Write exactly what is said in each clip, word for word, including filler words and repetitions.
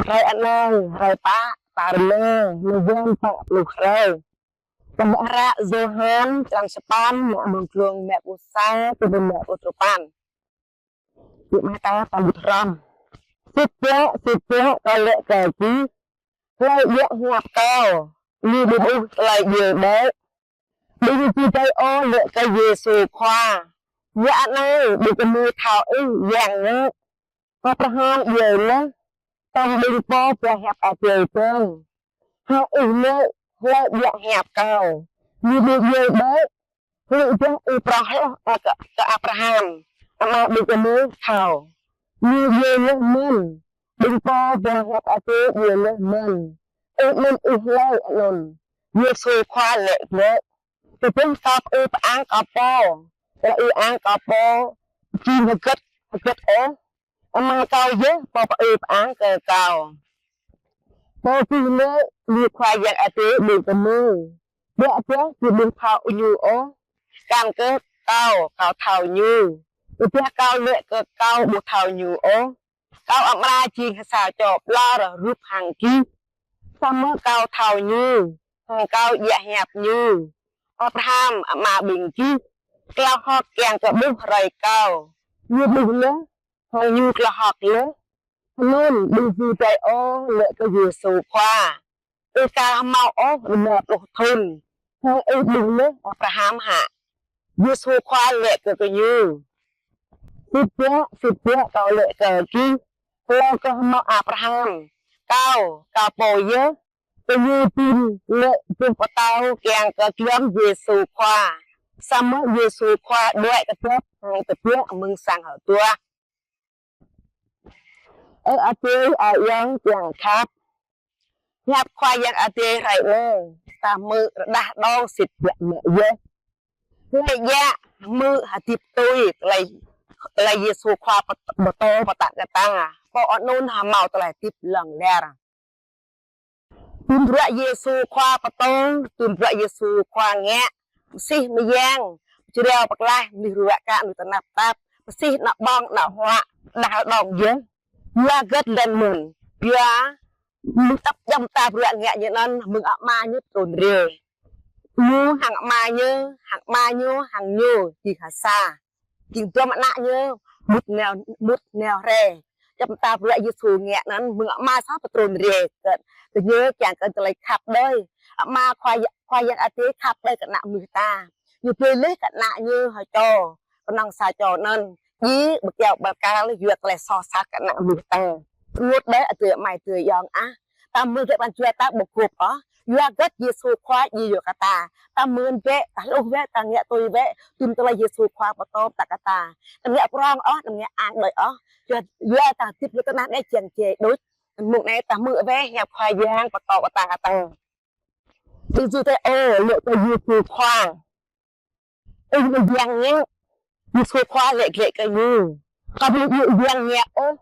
Hrơi anai, hrơi pă, tal rơma, mơyang pă pluh hrơi. Tơlơi mơak Yôhan, črăn sapăn, mă mơ̆ng glông mă pluh sa, truh mă pluh duapăn. Ƀing ta pơmĭn hrŏm. Sĭt biă, sĭt biă, kâo laĭ kơ gih, hlơi djă hiăp kâo, ñu ƀu ƀuh tơlơi djai đôč. Ƀing Yudaiô laĭ kơ Yêsu Khua: Yua anai ƀing gơmơi thâo ih yang ngă. Abraham djai laih, tơdah ƀing pô ba hiăp Adai dơ̆ng. Hăng ih laĭ, hlơi djă hiăp kâo, ñu ƀu djai đôč. Huĭdah ih phrâo hloh kơ, kơ Abraham, ama ƀing gơmơi thâo. Ñu djai laih mơ̆n, ƀing pô ba hiăp Adai djai laih mơ̆n. Ih anŭn ih hlơi anŭn? Yêsu Khua laĭ glaĭ: Tơdah kâo pơư pơang kơ pô, tơlơi ư ang kơ pô či hơgĕt, hơgĕt ôh. Ama kâo yơh pô pơư pơang kơ kâo. Pô gih laĭ, ñu Khua Yang Adai ƀing gơmơi. Biă biă gih ƀu thâo ñu ôh. Kar kơ kâo, kâo thâo ñu. Tơdah kâo laĭ kơ kâo ƀu thâo ñu ôh, kâo amra jing sa čô ƀlŏr rup hăng gih. Samơ̆ kâo thâo ñu, hăng kâo djă hiăp ñu. Abraham, ama ƀing gih, klâo hơ̆k kiăng kơ ƀuh hrơi kâo. Ñu ƀuh laih, hăng ñu klâo hơ̆k laih. Anŭn ƀing Yudaiô laĭ kơ Yêsu Khua: Ih aka hơmâo ôh rơma pluh thŭn, hăng ih ƀuh laih Abraham hă? Yêsu Khua laĭ kơ gơñu: Sĭt biă, sĭt biă, kâo laĭ kơ gih, hlơi aka hơmâo Abraham, kâo, kâo pô yơh. Gơñu pơmĭn laĭ ƀuh pơtâo kiăng kơ giŏng Yêsu Khua. Samơ̆ Yêsu Khua đuaĭ kơdŏp hăng tơbiă mơ̆ng sang hơtuah. Ơ Adai, ơ Yang kiăng khăp. Hiăp Khua Yang Adai hrơi anai, ta hmư̆ rơđah đơ̆ng sĭt biă mă yơh. Hlơi djă hmư̆ hơdip tui tơlơi, tơlơi Yêsu Khua pơtô, pơtô pơtă kơ ta, pô anŭn hơmâo tơlơi hơdip hlŏng lar. Tơlơi bruă Yêsu Khua pơtô, tơlơi bruă Yêsu Khua ngă, pơsih mơyang, pơjrao pơklaih mơnuih ruă kă, mơnuih tơnap tap, pơsih ană ƀơ̆ng, ană huă, đah đơ̆ng yơh. Yua hơgĕt lĕ mơ̆n? Yua mơ̆ng tơlơi djŏp mơta bruă ngă ñu anŭn, mơ̆ng ama ñu trŭn rai. Ñu hăng ama ñu, hăng ama ñu, hăng ñu jing ha sa. Jing dua mơnă ñu mŭt nao, mŭt nao rai. Djŏp mơta bruă Yêsu ngă anŭn, mơ̆ng ama sa pơtrŭn rai kơ, kơ ñu kiăng kơ tơlơi khăp đơi. Ama Khua, Khua Yang Adai khăp đơi kơ ană mơnuih ta. Ñu brơi laih kơ ană ñu ha čô, kơnơ̆ng sa čô anŭn. Djai ƀơi kơyâo bal kal yua tơlơi soh sat kơ ană mơnuih ta. Rơngot đơi adơi amai adơi ayŏng ah. Ta mơ̆n bĕ pran jua ta ƀu gơ̆p ôh. Yua hơgĕt Yêsu Khua djai yua kơ ta. Ta mơ̆n bĕ, ta hluh bĕ, ta ngă tui bĕ, tŭm tơlơi Yêsu Khua pơtô pơtă kơ ta. Ta ngă prŏng ôh, ta ngă ang đơi ôh. Yua, yua ta hơdip lĕ tơnah anai jing djai đôč. Mơ̆ng anai ta hmư̆ bĕ hiăp Khua Yang pơtô pơtă kơ ta. Ƀing Yudaiô laĭ kơ Yêsu Khua: Ih mơyang ngă? Yêsu Khua laĭ glaĭ kơ ñu: Kâo ƀu djơ̆ mơyang ngă ôh,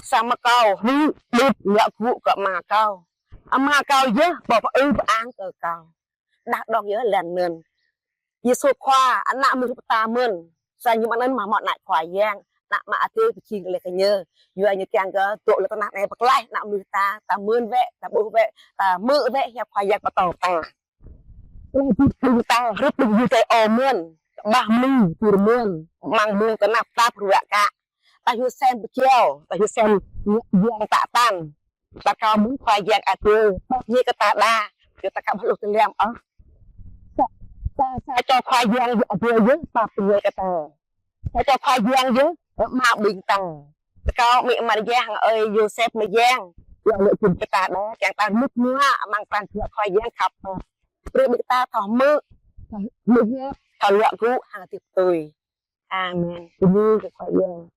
samơ̆ kâo hmư̆, đĭt, ngă gŭ kơ Ama kâo. Ama kâo yơh pô pơư pơang kơ kâo. Đah đơ̆ng yơh lĕ anŭn. Yêsu Khua, ană mơnuih pơtă mơ̆n. Sa ñu mơ̆n anŭn mơ̆ hmâo ană Khua Yang, ană Ama Adai pơjing laih kơ ñu. Yua ñu kiăng kơ dŏ lĕ tơnah anai pơklaih ană mơnuih ta, ta mơ̆n bĕ, ta ƀuh bĕ, ta hmư̆ bĕ hiăp Khua Yang pơtô pơtă. Tơlơi hơdip ƀing ta, hrup ƀing Yudaiô mơ̆n, kơƀah mơnuih, pur mơ̆n, amăng mơ̆ng tơnap tap ruă kă. Ta hyu sem pơjao, ta hyu sem yang tă tăn. Ta kâo mơ̆ng Khua Yang Adai, pap ñe kơ ta đa, yua ta aka ƀu hluh tơlơi ôh. Sa, sa, sa čô Khua Yang Adai yơh, pap ñe kơ ta. Sa čô Khua Yang yơh, ama ƀing ta. Ta kâo mĭ Maria hăng ơi Yôsep mơyang. Yua lĕ ƀing ta đa, kiăng ta mŭt nua, amăng pran jua Khua Yang khăp. Brơi ƀing ta thâo hmư̆, thâo hmư̆ hiăp, thâo luă gŭ hăng hơdip tui. Amen. Bơni kơ Khua Yang.